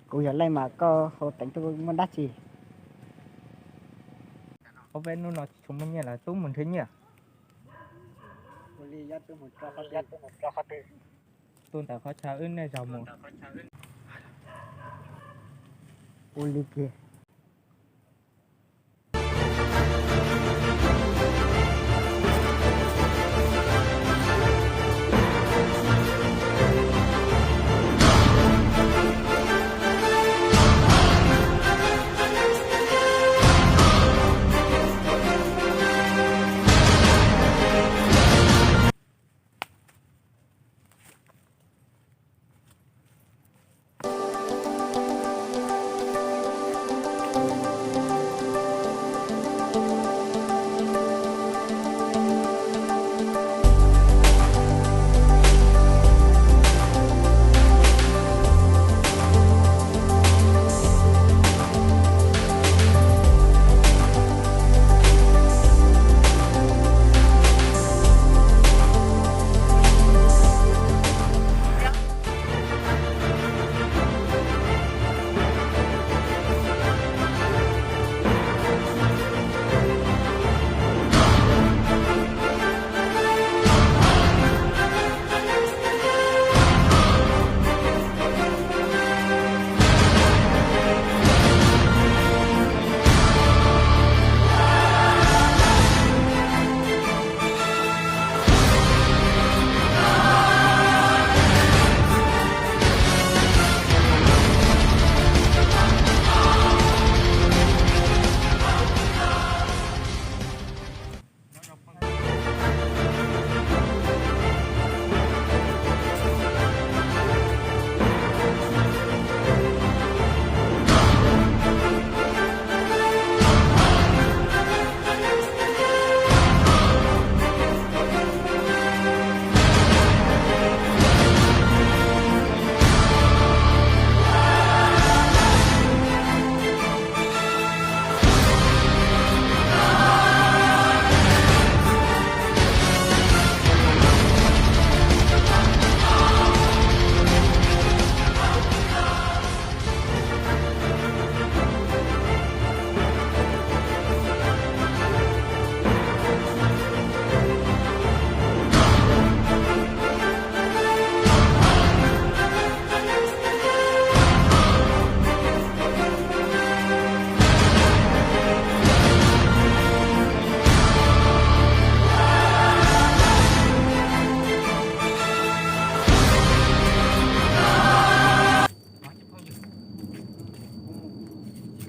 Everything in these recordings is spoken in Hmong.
Kuv yog leej mas koj hauv teev tuaj muaj dab tsi? Ob peb hnub no tsis tshua muaj nyiaj lawm, tub mus nrhiav nyiaj. Tuaj ntawm qhov chaw wb niaj zaus mus. Ua li kiag.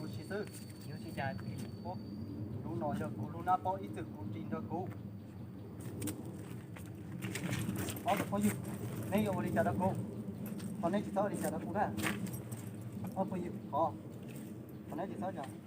Ua si xwb, ua si cas, lub no yog kuv lub nab pob ib txwm kuv ris nrog kuv. Ob tug phooj ywg, neb yuav ua li cas rau kuv? Thov neb tsis txhob ua li cas rau kuv na. Ob phooj ywg, thov, thov neb tsis txhob